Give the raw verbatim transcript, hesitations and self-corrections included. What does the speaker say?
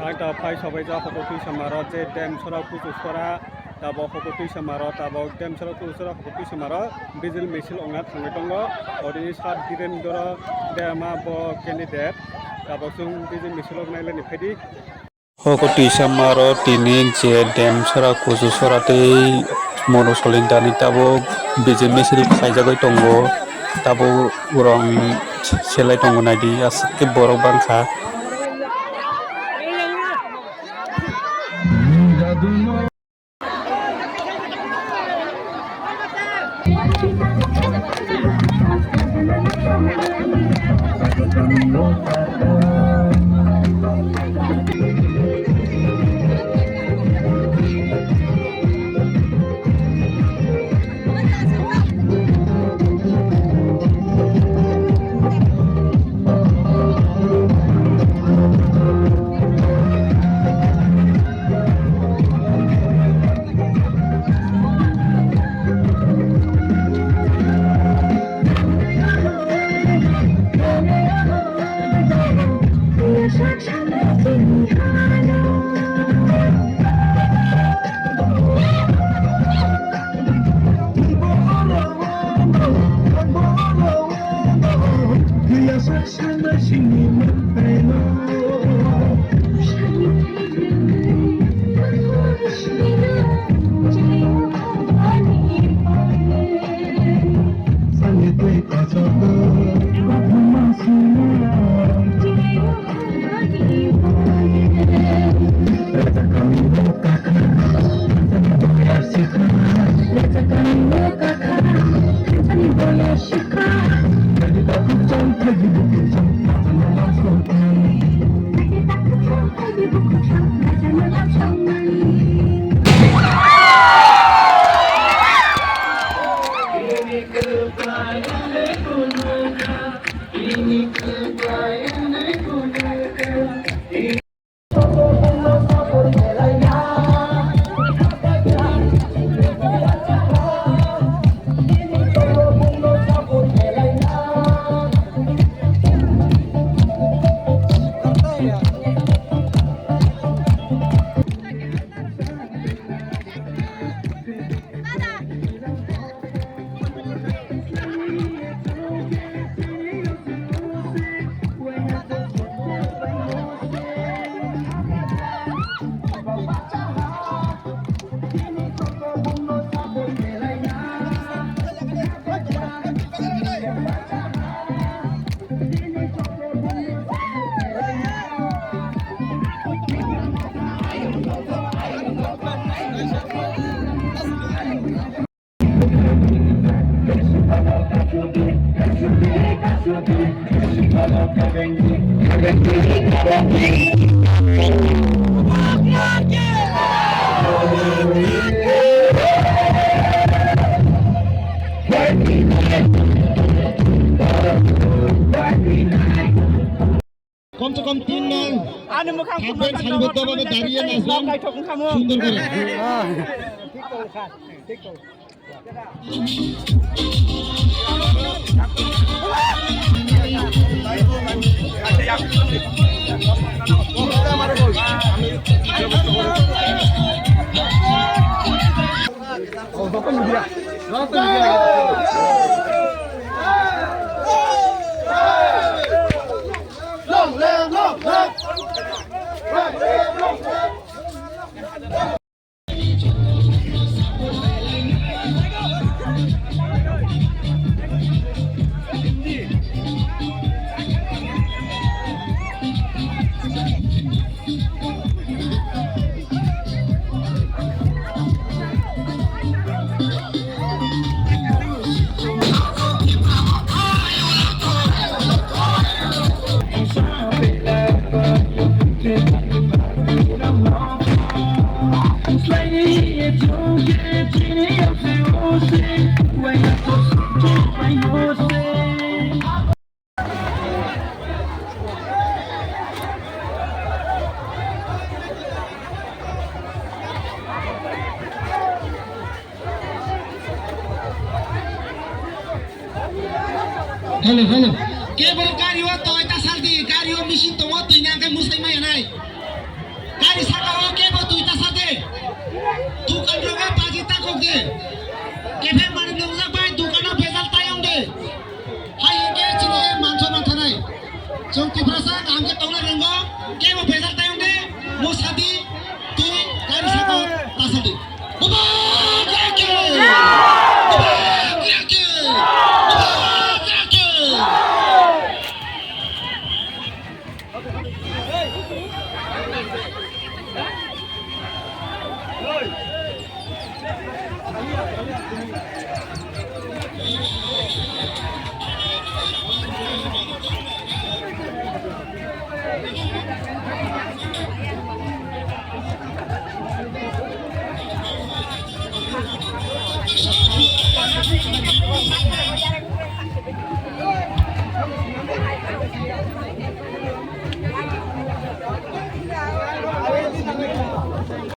Ang ta phai sobaijak Hokotwi Samaro je Demsora Kuchusora, tabok Hokotwi Samaro, tabok Demsora Kuchusora Hokotwi Samaro bijil misil ongna thangwi tongo. Odini sat Birendra Dema bo candidate, tabok chwng bijil misil wngnai laini phaidi. Hokotwi Samaro tini je Demsora Kuchusora tei Mono Solindani tabok bijil misil khlaijagwi tongo, tabok rong selai tongo naidi aswk khe borok bangkha. Kom se kom tin nang. Ani mwkhang khumna saribaddha bhabe dariye nachon. Sundor kore. Hello, hello. Kebo gari o toi ta saldi, gari o machine tongo, twi nang khe musai maya nai. Kebeng mani nungjak bai dukano bejal tayong de. Hai hingke chini manso manthanai. Chwng Tiprasa kaham khe tongna rwngo. Kebo bejal tayong de. Mo sadi twi gari saka tasadi. Baba Jaki! Baba Jaki! Baba Jaki!